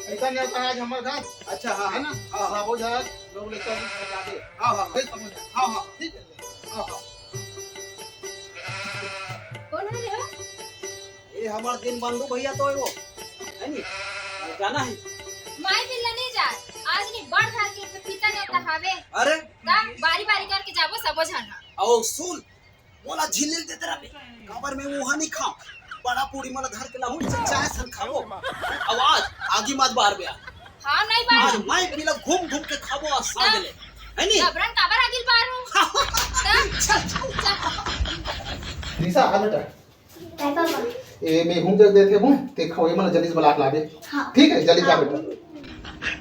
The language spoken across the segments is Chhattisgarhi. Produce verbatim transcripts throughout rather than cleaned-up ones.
ऐसा नहीं होता है आज हमारे घर। अच्छा, हाँ, है ना? हाँ, हाँ। बाबू जहाज लोग लेकर भी बता दे। हाँ, हाँ, हाँ। ये समझ आ। हाँ, हाँ। ठीक है। हाँ, हाँ। कौन है रे? ये हमार दिन बंधु भैया तो है वो, है नी? जाना है। माई मिलना नहीं जाए। आज नहीं बड़ घर के पपीता ने उतार हावे। अरे? का बारी बारी करके जाबो सबो झन हा। आओ सुन, मोला झिल्ली देते रहे। काबर मैं वहाँ नहीं खाऊं। बड़ा पूरी मोला धर के लाऊं, चाय संग खाओ। आवाज आगी मत बार बे। हाँ, नहीं बार। आज मैं पीला घूम घूम के खाबो आज सांझ ले। है नी? घबरन काबर आगिल बार हूँ? चल, चल, चल। निशा, आ बेटा। काय पापा? ए, मैं हूँ जग देते हूँ, ते खाओ, ये मन जल्दी से बलाट लागे। हाँ। ठीक है, जल्दी जा हाँ। बेटा।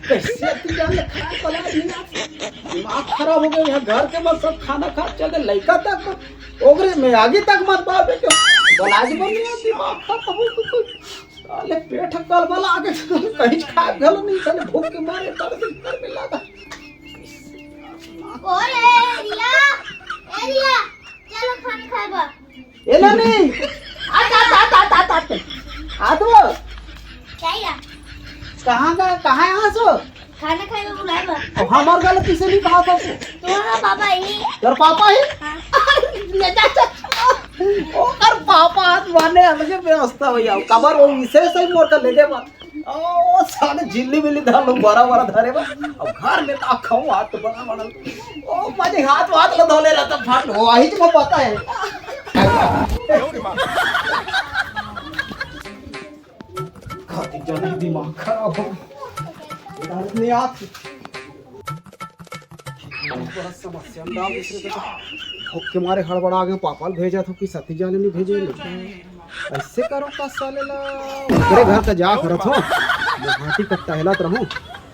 कैसे अति जान ले खाए पलाए नहीं आते। दिमाग खराब हो गया, यहाँ घर के मन सब खाना खा चल दे, लइका तक ओकरे में आगे तक मत बाबे के। बलाज बन गया, दिमाग खराब हो गया। साले पेट कल बला आगे कहीं खाए गल नहीं, साले भूख के मारे तर दिन कर में लगा। ओए रिया, ए रिया, चलो खाना खाए बा। ए नानी, आ, आ, आ। आ तो। क्या या? कहाँ का, कहाँ है आसो? खाना खाए में बुलाए बा। अब हमार गलती से नहीं कहा था तू। तुम्हारा पापा ही। तेरा पापा ही? हाँ। ले जा, जा। ओ, तेरा पापा आज माने अलगे व्यवस्था हो जाओ। कबर वो विशेष ही मोर का लेके मत। ओ, साले झिल्ली मिल्ली धर लो, बड़ा बड़ा धरे बा। अब घर में ना खाऊं, हाथ तो बड़ा बड़ा। ओ, माने हाथ वाथ लो धोले रहता, फाट हो, वही तो पता है। खाती जाने दिमाग खराब हो। इधर नहीं आती। बड़ा समस्या में डाल दूसरे को। भूख के मारे हड़बड़ा गए, पापा ल भेजा था कि सती जाने नहीं भेजे। ऐसे करो का साले ला। तेरे घर का जा करत हो। हाथी कट्टा हिलात रहूं।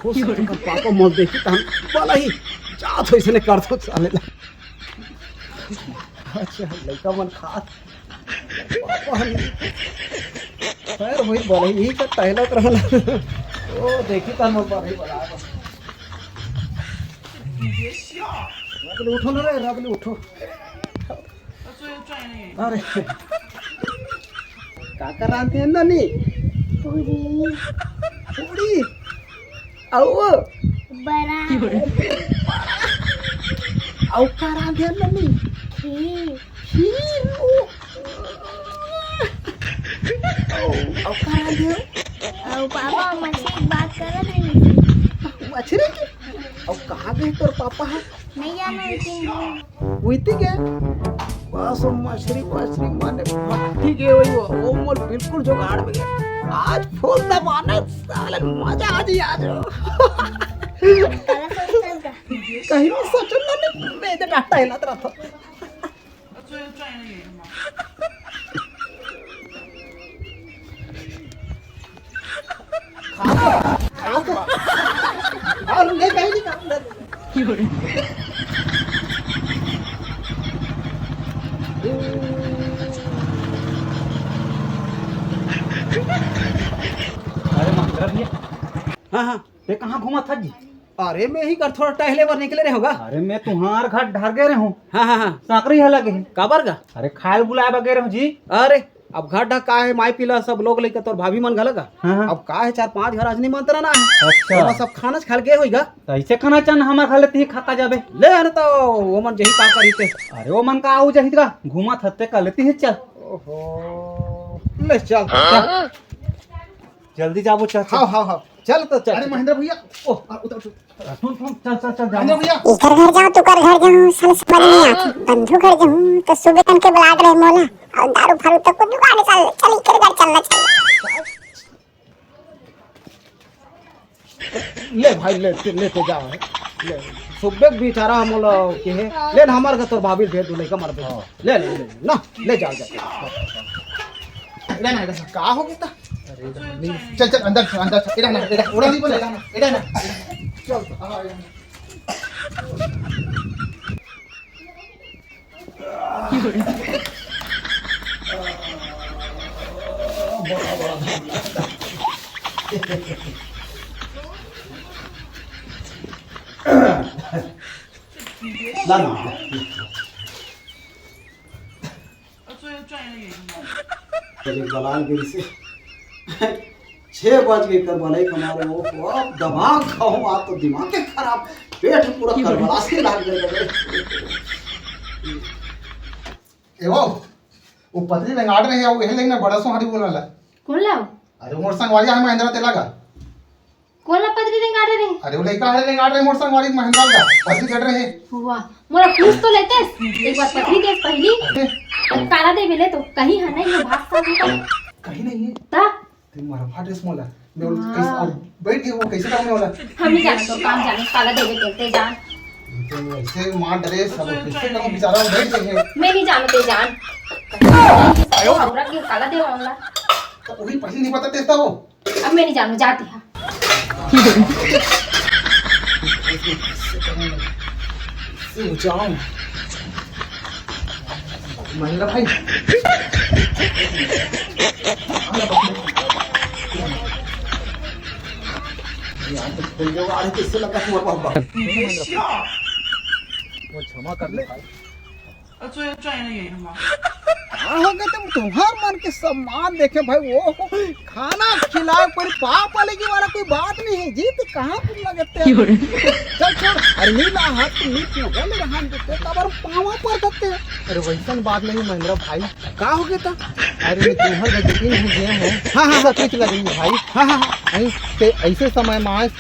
हो सकता पापा मोल देखी तहन बोला ही। जा तो इसने कर दो साले ला। अच्छा, लइका मन खात। पापा हम खैर वही बोला ही, यही का टहलत रहला। ओ, देखी तहन मोल पर ही बोला। रबली उठो ना रे, रबली उठो। अरे, का कर रहा थे नानी? पूरी। पूरी? अउ? बरा। अउ का रहा थे नानी? खीर। खीर? ओ। अउ का रहा थे? अउ पापा मछली की बात कर रहे थे। मछली की? अउ कहाँ गए तोर पापा है? नहीं जाना है, तीन दिन। उइती के? बस वो मछरी, मछरी माने भट्टी के वही वो, वो मोर बिल्कुल जुगाड़ में गया। आज फुल दबाना साले मजा आ जी आज। कहीं नहीं सोचो ना, मैं इधर डाटा हिलात रहा था। और ले कहीं नहीं काम दे। अरे मंगरा भैया। हाँ, हाँ। ते कहाँ घूमत हस जी? अरे, मैं ही कर थोड़ा टहले बर निकले रहे होगा। अरे, मैं तुहार घर डहर गे रहे हूँ। हाँ, हाँ, हाँ। सांकरी हला गे। काबर गा? अरे, खायल बुलाए बर गे रहे हूँ जी। अरे, अब घर डहर का है, माई पीला सब लोग लइका तोर भाभी मन घला गा। हाँ, हाँ। अब का है, चार पांच घर आज निमंत्रण आहे। अच्छा। ओमा सब खाना खाल गे होई गा। तो ऐसे खाना चाहना हमार घर ले ती खा का जाबे। ले आने तो, वो मन जही का करी ते। अरे, वो मन का आऊ जही का, घूमत हत्ते कर लेती ही चल। ओहो। ले चल। चल। जल्दी जाबो, चल, चल। हाँ, हाँ, हाँ। चल तो चल। अरे महेंद्र भैया, ओ, आ, उतर, उतर। सुन, सुन, चल, चल, चल, जा। महेंद्र भैया। इकर घर जाऊं, तुकर घर जाऊं, साले समझ नहीं आती। बंधु घर जाऊं, तो सुबह तन के बुलात रहे मोला। और दारू फारू तक को दुकान निकाल, चल, इकर घर चलना चाहिए। ले भाई, ले, ले, लेते जा। ले, सुबह बेचारा हम लोग के है। ले ना, हमार घर तोर भाभी भेज दो, लइका मार भेज। हाँ। ले, ले, ले, ना, ले जा, जा। ले ना, ले, का हो गया था? चल, चल, अंदर चल, अंदर चल। इधर ना, इधर, उड़ा नहीं बोले, इधर ना, इधर ना। चल, हाँ, इधर ना। ला ना। अरे बलान गिर से। छह बज के कर बलाई कमारे हो, अब दबा खाऊं, आज तो दिमाग के खराब, पेट पूरा करबला से लाग गए। ए वो, वो पतली रेंगाड़ रहे, वो यही लेकिन बड़ा सोहारी बोला ला। कौन ला? अरे मोर संगवारी है महिंद्रा तेला का। कौन ला पतली रेंगाड़ रहे? अरे वो लइका है रेंगाड़ रहे मोर संगवारी महिंद्रा का, पतली चढ़ रहे। वाह, मोरा पूछ तो लेते, एक बार पतली देख पहली। अरे। अब काला दे मिले तो कहीं है नहीं, ये भाग सा नहीं तो। कहीं नहीं है। ता? ते मरवा ड्रेस मोला। मैं बोल, हाँ। कैसे, अब बैठ गए वो, कैसे काम में वाला? हम नहीं जाना तो काम जाने, काला देवे चलते जान। तो ऐसे मार डरे सब, कैसे काम बेचारा बैठ गए हैं। मैं नहीं जाना ते जान। औरत के काला देवा वाला। तो वही पहले नहीं पता देता वो। अब मैं नहीं जानू, जाती हाँ। से हो जाऊं। महिंद्रा भाई। यार, तो खोल दो, अरे, किससे लगा तुम्हारा बाबा? वो क्षमा कर ले भाई। अच्छा, अच्छा, ये, ये, हम। का हो गए तुम? तुम्हार मन के सम्मान देखे भाई, वो खाना खिलाए पर पाप वाले की वाला कोई बात नहीं है जी। तो कहाँ तुम लगते हैं? क्यों रे? चल छोड़, अरे नहीं ला हाथ तुम नहीं क्यों गए मेरे हाथ देते, तब और पावा पर सकते हैं। अरे वैसन बात नहीं महिंद्रा भाई। का हो गया था? अरे मैं तुम्हार घर दिन हो गया है। हाँ, हाँ, हाँ, कुछ लग रही है भाई। हाँ, हाँ, हाँ। नहीं, ते ऐसे समय में आज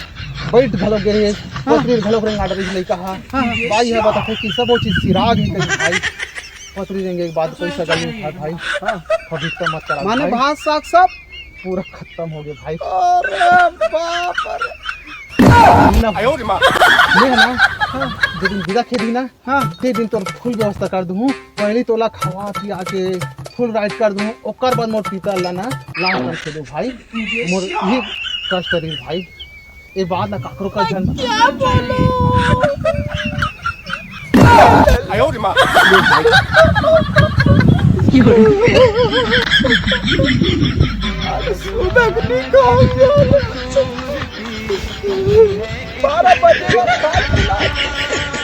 बैठ घलो गे रहे, हाँ। पत्नी घलो रे गाड़ रही नहीं कहा। हाँ, हाँ। भाई है बता कि सब वो चीज सिराग नहीं करी भाई। पतरी देंगे एक बात कोई सगा नहीं उठा भाई। हाँ, पवित्र मत करा माने भाई। भात साग सब पूरा खत्म हो गया भाई। अरे बाप रे। ना, आयो रे माँ। ये है ना, हाँ, जो दिन विदा खेदी ना, हाँ। ते दिन तोर फुल व्यवस्था कर दूँ, पहले तोला खवा पिया के फुल राइड कर दूँ, ओकर बाद मोर पीता ला ना, लाल कर खेदो भाई, मोर ये कष्ट रही भाई। ए बात ला काकरो का जन। क्या बोलो? आयो रे माँ। अरे सुबह को नहीं कहूँ यार। बारह बजे का खाना,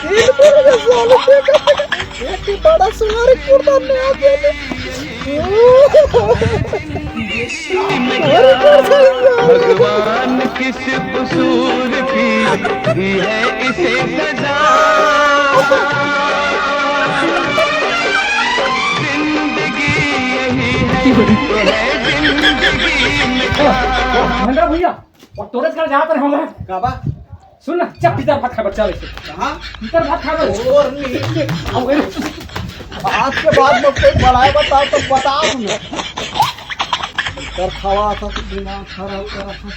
तीन बजे का सोने का, एक ही बड़ा सुनार कुर्ता नया दे दे। भगवान किस कसूर की दी है इसे सजा। जिंदगी यही है तो है जिंदगी में। मंडा भैया, और तोरे घर जात रहे होंगे। का बा? सुन ना, चल भीतर भात खाए, चल ऐसे। कहाँ? भीतर भात खाए। और नहीं। आओ, ए। आज के बाद में कोई बढ़ाए बताओ तो बता दूंगा। भीतर खावा था तो दिमाग खराब करा था।